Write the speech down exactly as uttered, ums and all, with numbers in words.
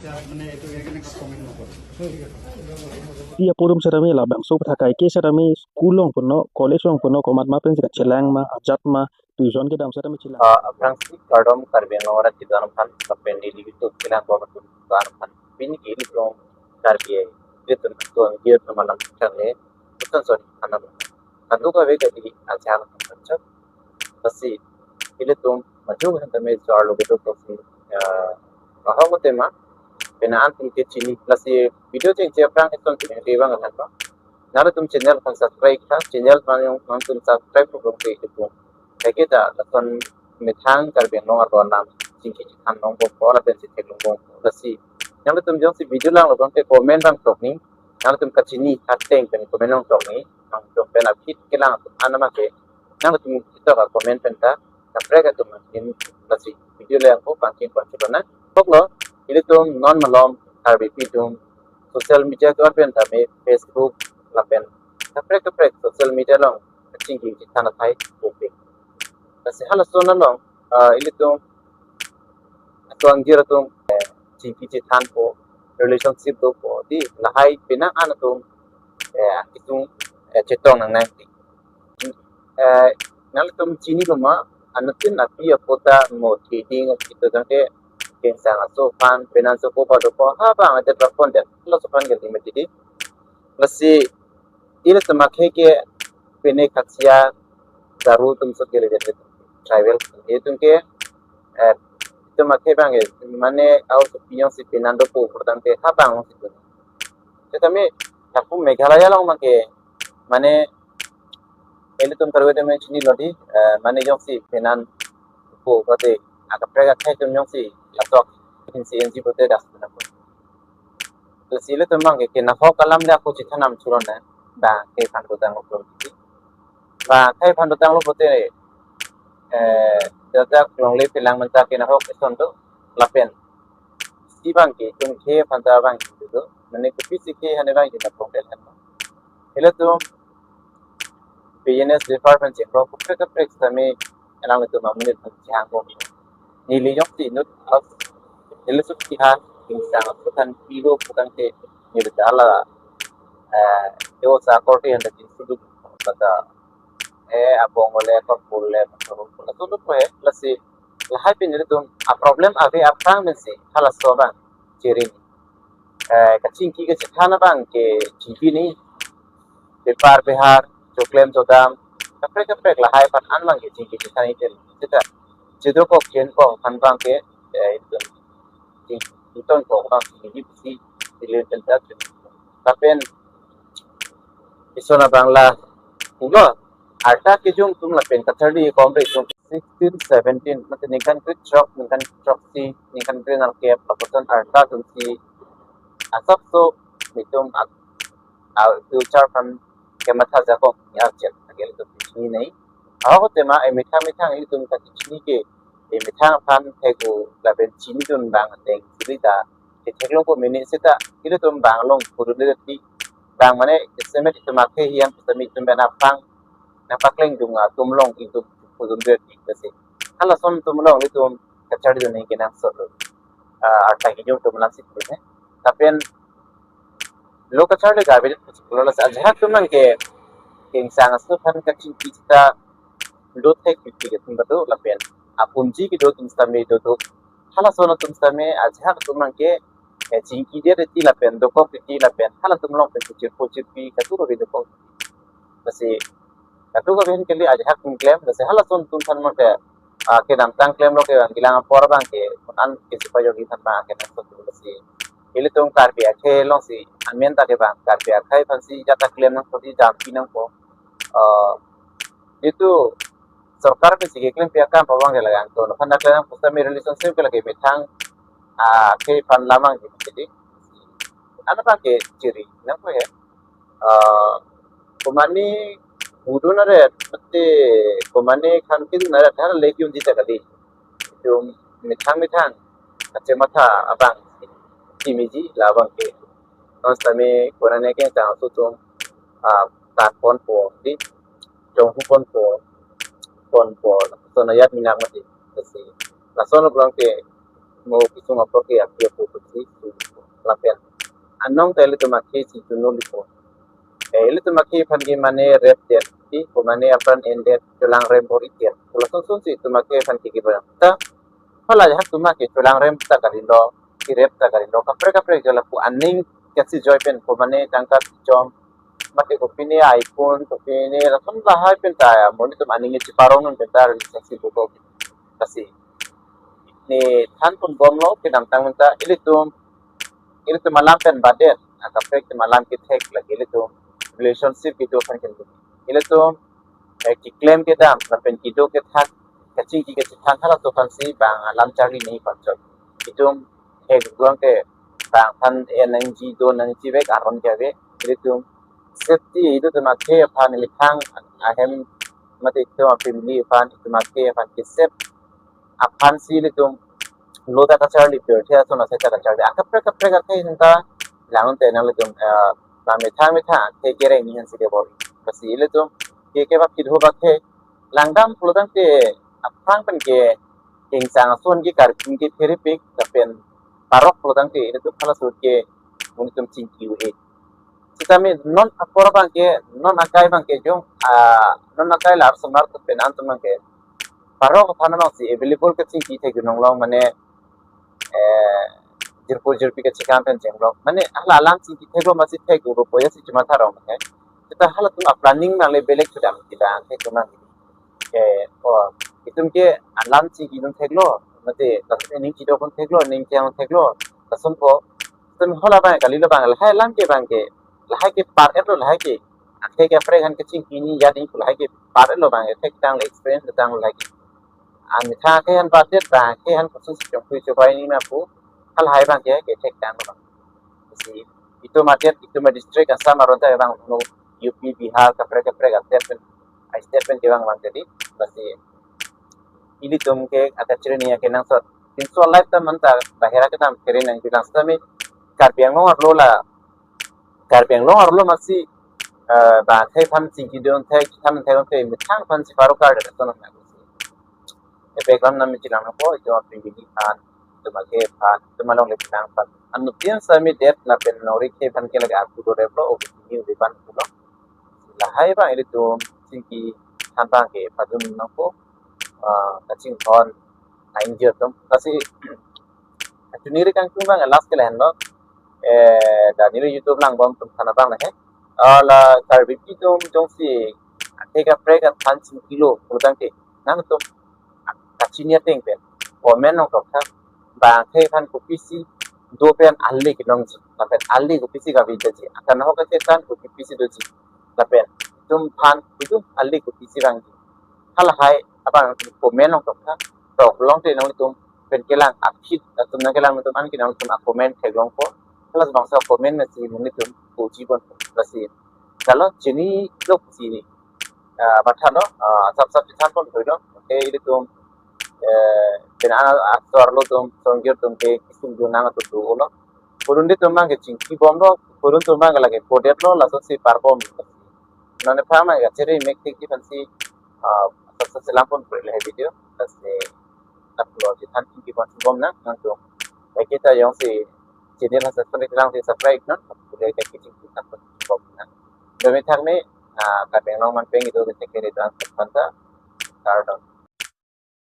Ti apurum setame labangso aputhak kaike setame school along punon, college along punon, komat ma pensi kachelang ma, ajat ma, tuition kedam setame chelang. Ah, aphrangsi kardom Karbi Anglong arat kedo-an aphan, lapen neli YouTube kelang bom atum kedo-an aphan. Pini ke ilitum Karbi, ilitum tuan dia teman lam changle, tuan son anam. Kadokave kali ajahak atum chak. Lasi ilitum maju han tame juarlo kedo kosi, ah, ahok tema pena antum ke chini. Lasi video chengche aphrang eson chini ke bang kan ba. Nangtum channel kan subscribe tha, channel kan yang nangtum subscribe ko ke itu. Kaike ta lason methang Karbi Anglong arlo alam chingki chethan nangpo, lapen si theklong nangpo. Lasi nangtum jongsi video langlo bangke comment bang tokni. Nangtum kachini ateng pen comment nang tokni. Nangtum pen aphi kelang atum anama ke nangtum ketok a-comment pen ta kaprek atum nangkin lasi video le ako pangkin pon chulona. Koklo, ilitum non malom Karbipi atum social media kedo-an pen tame Facebook lapen kaprek kaprek social media along kachingki chethan athai kopi. Lasi halason along, ah, ilitum atuang jir atum, eh, chingki chethanpo, relationship dopo, di lahai penang an atum, eh, itum, eh, chetong nangnang. Eh, nangtum chini koma, anuttin api apo ta mo thiding akito jangke, kengsang aso aphan, penan so ko pado ko, ha bang, adet rapon det, lo so aphan gel di mati di. Lasi, ilitum akhei ke pine Khachia, Garo atum so gel di, tribal. Itum ke, eh, itum akhei bang ke, mane, au so pinyong si penan dopo, portang ke, ha bang, si tu. Setame, lapu Meghalaya along bang ke, mane, ilitum Karbi atum chinilo di, eh, mane jongsi penan ko kote akaprek akhei atum jongsi latok insi enji bote das penan ko. Lasi ilitum bang ke nahok alam le ako chethan nam chulona, bang akhei aphan dotang lo di. Bang akhei aphan dotang lo bote, eh, dadak longle pelang menta ke nahok eson do, lapen si bang ke itum akhei aphan ta bang ke do, mane kopisi akhei hane bang ke ta problem han. Ilitum P N S department chenglo kaprek kaprek setame elang ilitum amonit aphan chehang bom. Neli jongsi inut as, neli suti ha, kengsang aso aphan pilo pu tangte neli ta la, eh, yo sa korte han ta tin suduk kata, eh, abong ole, korpul ole, korpul ole, suduk ko he, lasi lahai pen ilitum a-problem ave aphrang pensi halaso bang chiri. Eh, kachingki kachethan abang ke chingki ni, bepar behar, choklem chodam, kaprek kaprek lahai aphan an bang ke chingki chethan itel. Seta, chedokok chenkok aphan bang ke, eh, itum, ching, itum kok bang chingki si, ilen pentak. Lapen, ison abang la, pulo, arta kejung atum lapen kacharli komre atum sixteen, seventeen, mate ningkan krethrok, ningkan throksi, ningkan kre-nerkep, lapuson arta atum si asap so, itum ak-, a-, future aphan kematha jakong, ya, chet, agel atum chini nai. Ahok tema, emethang methang itum kachini ke, emethang aphan thegu, lapen chinidun bang ateng, sili ta, ketheklong ko mene seta, ilitum bang along pudun deti, bang mane, estimate itum akhei hian, itum itum bang aphrang, nangpakleng dung atum along itum pudun deti, lasi. Halason atum along itum kacharli dun kenangsot lo. Ah, arta kejung atum alam si pudun he. Lapen lo kacharli garbage pulo lasi ajahak atum bang ke kengsang aso aphan kachingki seta do thek piti atum ta do lapen apunji kedo atum setame do do. Halason atum setame ajahak atum bang ke, eh, chingki dia deti lapen dokok deti lapen halatum along pen chirpo chirpi katu kabe dokok. Lasi katu kabe hin kali ajahak atum klem, lasi halason atum aphan bang ke, ah, kedamtang klemlo ke bang kelang apor bang ke, an ke sipai jogi aphan bang ke nang sotu lasi. Ilitum Karbi akhei along si, amen ta ke bang, Karbi akhei aphan si jata klem nang sotu dampi nangpo. Ah, itu sorkar pensi keklem pi akam pabang ke lagang to, aphan ta klem nang pusitame relationship ke lake methang, ah, akhei aphan lamang ke jadi. Ano bang ke chiri, nangpo he. Ah, komane hudun aret, mate komane khan kidun aret, har lek yun jita kali. Itum methang methang kachematha abang, timiji labang ke. Non setame konane kengsang aso atum, ah, kat ponpo, di, jonghu ponpo, ponpo, lason ayat minak mati, lasi. Lason abang ke, mo kisung apor ke api apo pusi, Anong ta ilitum akhei si chuno liko. Eh, ilitum akhei aphan ke mane rep det, ti ko mane apran en det, cholang rem bor-i det. Pula sonson si itum akhei aphan ke kibang. Ta, hala ya itum ke cholang rem ta kalilo, kirep ta kalilo. Kaprek kaprek jala pu aning kasi joy pen ko mane tangka chom. Mate kopine iPhone, kopine lason lahai pen ta ya, mo ilitum aning chiparong non pen ta risa si buko. Lasi ne than pon bomlo, kedamtang pen ta ilitum, ilitum alam pen badet, akaprek atum alam kethek lagi ilitum relationship kedo aphan pen. Ilitum, eh, keklem kedam, lapen kedo kethak, kachingki kachethan halatum aphan si bang alam charli nangji pachok. Itum hek long ke bang aphan, eh, nangji do nangji vek aron ke ave, ilitum safety, ilitum akhei aphan, ilitum ahem, mate itum a-family aphan, itum akhei aphan ke safe aphan si ilitum lo ta kacharli, pirthe ason asai ta kacharli. Akaprek kaprek akhei ta lang te nanglitum, eh, la methang methang akhei kereng ni han si kebor. Lasi ilitum ke ke ba phit ho ba ke langdam pulotangte aphrang pen ke ingsang ason ke karking ke pherepik, lapen parok pulotangte ilitum halaso ke ilitum chingki u-e. Sitame non apor abang ke, non akai abang ke jong, ah, non akai lar sumar tu penan tu abang ke. Parok aphan abang si available kachingki thek dunong long mane, eh, jirpo jirpi kachekam pen chenglok. Mane hala alam chingki theklo masi thek uro poya si chuma tharong mane. Seta halatum a-planning nangle belek kedam kedam thek tu abang. Eh, oh, itum ke alam chingki dun theklo, mate, lason ning kedo pon theklo, ning kehang theklo, lason ko, itum hala abang, kalilo abang, lahai alam ke abang ke, lahai ke par-etlo, lahai ke, akhei ke kaprek aphan kachingki ni ya ding, lahai ke par-etlo abang, thek tanglo, experience tanglo lahai ke. Amethang akhei aphan badet abang, akhei aphan koson si chongpui chobai ni ma pu, halahai abang ke, ke thek tanglo abang. Si, itum adet, itum a-district Assam aron ta abang no U P, Bihar, kaprek kaprek a-state pen, a-state pen kevang abang jadi, lasi ilitum ke akachiri ni akenangsot. Pinso life ta manta bahira kedam kiri nangji lang sitame Karbi Anglong arlo la, Karbi Anglong arlo masi, eh, ba akhei aphan chingki dun thek, than thek te methang aphan si paro kar de ton na. E background nam chilang po, itum a-family aphan, itum akhei aphan, itum alongle pinang aphan. Anuttin sitame det lapen nori akhei aphan ke lake aku do replo, o kini uliban pulo. Lahai abang ilitum chingki than abang ke padun nangpo, ah, kachingthon a-injure atum. Lasi, actually neli kangtung abang last ke lahenlo. Eh, dak neli YouTube langbom atum than abang lahe. Ah, la Karbipi atum jongsi akhei kaprek aphan chingkilo pulotangte nangtum kachini ateng pen comment nangtokha, ba akhei aphan kopisi do pen ale kelongji, lapen ale kopisi kave detji, akan ho kachethan kopisi doji, lapen itum aphan itum ale kopisi vangji. Halahai abang comment nangtokha, tok longte nanglitum pen kelang aphit atum nangkelang atum an ke nanglitum a-comment theklongpo. Hala bangso comment masi nanglitum puji ponpo. Lasi, kalau chini lok si, ah, mathalo, ah, sap sap chethan pon thoilo. Ke ilitum, eh, pen ana asor lo atum, songjir atum ke kisung dunang atum dolo. Kurun atum abang ke chingki bomlo, kurun atum abang ke lake podetlo, laso si parbom. Non aphan abang ke chere mek tik di aphan si, ah, sap sap chelang pon thoilo video. Lasi, aplo chethan chingki pon si bom nang, nangtum. Eke ta jongsi channel ha subscribe lang si subscribe non, aplo ke chingki pon si bom nang. Demi thak ni, ah, Karbi Anglong man peng itum ke thek kere dan panta, kardom.